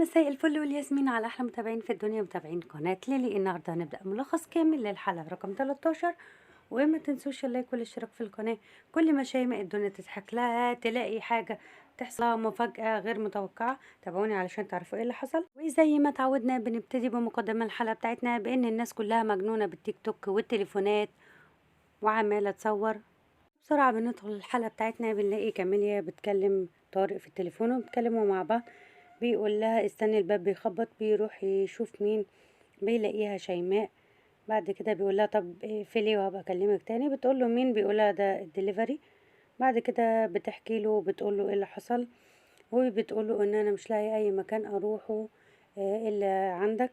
مساء الفل والياسمين على احلى متابعين في الدنيا، متابعين قناة ليلي. النهارده هنبدأ ملخص كامل للحلقة رقم 13، وما تنسوش ال like والاشتراك في القناة. كل ما شيماء الدنيا تضحك لها تلاقي حاجة تحصل مفاجأة غير متوقعة. تابعوني علشان تعرفوا ايه اللي حصل. وزي ما تعودنا بنبتدي بمقدمة الحلقة بتاعتنا بان الناس كلها مجنونة بالتيك توك والتليفونات وعمالة تصور. بسرعة بندخل الحلقة بتاعتنا، بنلاقي كاميليا بتكلم طارق في التليفون وبتكلموا مع بعض. بيقول لها استني الباب بيخبط، بيروح يشوف مين، بيلاقيها شيماء. بعد كده بيقول لها طب اقفلي وهبقى اكلمك تاني. بتقول له مين؟ بيقول لها ده الدليفري. بعد كده بتحكي له، بتقول له ايه اللي حصل، وبتقول له ان انا مش لاقي اي مكان اروحه الا عندك.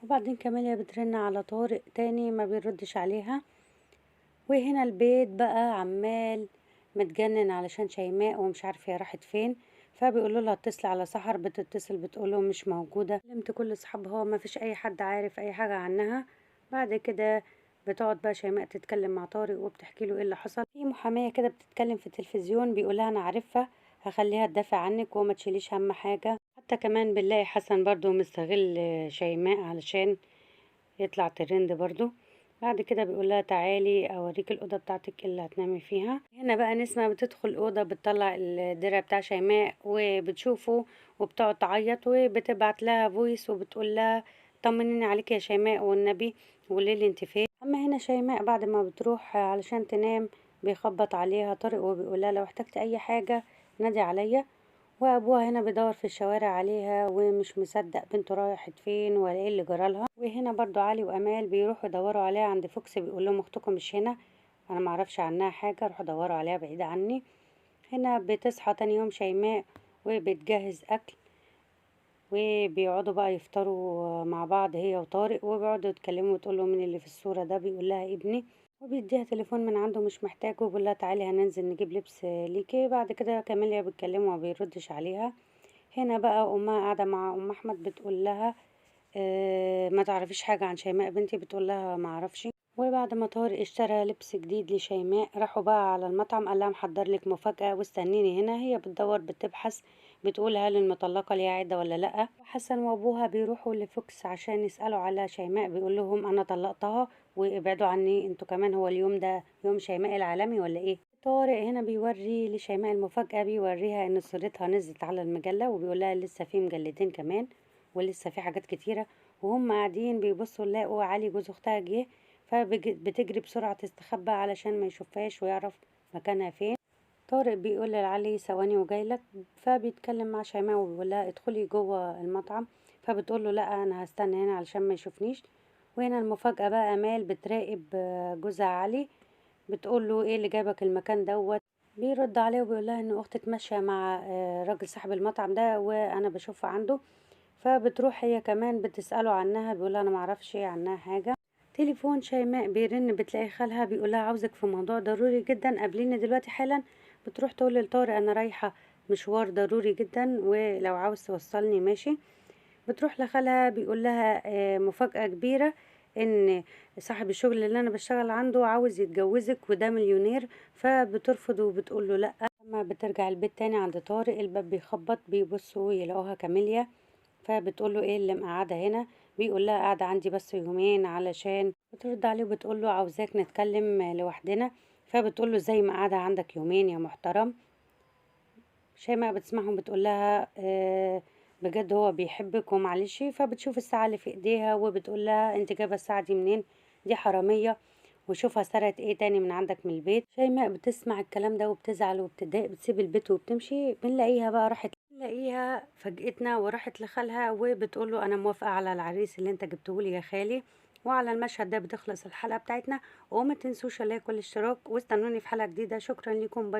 وبعدين كاميليا بترن على طارق تاني ما بيردش عليها. وهنا البيت بقى عمال متجنن علشان شيماء ومش عارفه هي راحت فين. فبيقولوا لها اتصلي على سحر، بتتصل بتقول لهم مش موجودة. كلمت كل اصحابها ما فيش اي حد عارف اي حاجة عنها. بعد كده بتقعد بقى شيماء تتكلم مع طارق وبتحكي له ايه اللي حصل. في محاميه كده بتتكلم في التلفزيون بيقولها انا عارفها، هخليها تدافع عنك وما تشيليش هم حاجة. حتى كمان بنلاقي حسن برضو مستغل شيماء علشان يطلع ترند برضو. بعد كده بيقول لها تعالي اوريك الاوضة بتاعتك اللي هتنامي فيها. هنا بقى نسمة بتدخل الاوضة، بتطلع الدرع بتاع شيماء وبتشوفه وبتقعد تعيط، وبتبعت لها voice وبتقول لها طمنيني عليك يا شيماء والنبي وقولي لي انت فين. اما هنا شيماء بعد ما بتروح علشان تنام بيخبط عليها طارق وبيقول لها لو احتجت اي حاجة نادي عليا. وابوها هنا بيدور في الشوارع عليها ومش مصدق بنته رايحت فين ولا ايه اللي جرالها. وهنا برضو علي وامال بيروحوا يدوروا عليها عند فوكس، بيقول لهم اختكم مش هنا، انا معرفش عنها حاجة، روحوا دوروا عليها بعيد عني. هنا بتصحى تاني يوم شيماء وبتجهز اكل، وبيقعدوا بقى يفطروا مع بعض هي وطارق، وبيقعدوا يتكلموا وتقول له مين اللي في الصورة ده، بيقول لها ابني، وبيديها تليفون من عنده مش محتاجه، وبيقول لها تعالي هننزل نجيب لبس ليكي. بعد كده كاميليا بتكلمه وما بيردش عليها. هنا بقى امها قاعدة مع ام احمد بتقول لها ما تعرفيش حاجة عن شيماء بنتي؟ بتقول لها ما اعرفش. وبعد ما طارق اشترى لبس جديد لشيماء راحوا بقى على المطعم، قال لها محضر لك مفاجاة واستنيني هنا. هي بتدور بتبحث بتقول هل المطلقة ليها عده ولا لا. حسن وابوها بيروحوا لفوكس عشان يسالوا على شيماء، بيقول لهم انا طلقتها وابعدوا عني انتوا كمان، هو اليوم ده يوم شيماء العالمي ولا ايه؟ طارق هنا بيوري لشيماء المفاجاة، بيوريها ان صورتها نزلت على المجلة، وبيقول لها لسه في مجلتين كمان ولسه في حاجات كتيرة. وهم قاعدين بيبصوا لقوا علي جوز اختها جه، فبتجري بسرعة تستخبى علشان ما يشوفهاش ويعرف مكانها فين. طارق بيقول لعلي ثواني وجايلك، فبيتكلم مع شيماء وبيقول لها ادخلي جوه المطعم، فبتقول له لا انا هستنى هنا علشان ما يشوفنيش. وهنا المفاجاة بقى امال بتراقب جوزها علي، بتقول له ايه اللي جابك المكان دوت؟ بيرد عليه وبيقول لها ان اختك ماشية مع راجل صاحب المطعم ده وانا بشوفه عنده. فبتروح هي كمان بتساله عنها، بيقول انا معرفش عنها حاجة. تليفون شيماء بيرن، بتلاقي خالها بيقول لها عاوزك في موضوع ضروري جدا، قابليني دلوقتي حالا. بتروح تقول لطارق انا رايحة مشوار ضروري جدا ولو عاوز توصلني ماشي. بتروح لخالها بيقول لها مفاجاة كبيرة، ان صاحب الشغل اللي انا بشتغل عنده عاوز يتجوزك وده مليونير. فبترفض وبتقول له لا. لما بترجع البيت تاني عند طارق الباب بيخبط، بيبصوا يلاقوها كاميليا، فبتقول له ايه اللي مقعده هنا؟ بيقول لها قاعدة عندي بس يومين علشان. بترد عليه وبتقول له عاوزاك نتكلم لوحدنا، فبتقول له ازاي مقعده عندك يومين يا محترم؟ شيماء بتسمعهم بتقول لها بجد هو بيحبك ومعلش. فبتشوف الساعة اللي في ايديها وبتقول لها انت جايبه الساعة دي منين؟ دي حرامية، وشوفها سرقت ايه تاني من عندك من البيت. شيماء بتسمع الكلام ده وبتزعل وبتضايق، بتسيب البيت وبتمشي. بنلاقيها بقى راحت، نلاقيها فاجئتنا وراحت لخالها وبتقول له انا موافقة على العريس اللي انت جبته لي يا خالي. وعلى المشهد ده بتخلص الحلقة بتاعتنا، وما تنسوش ال like والاشتراك، واستنوني في حلقة جديدة. شكرا لكم، bye.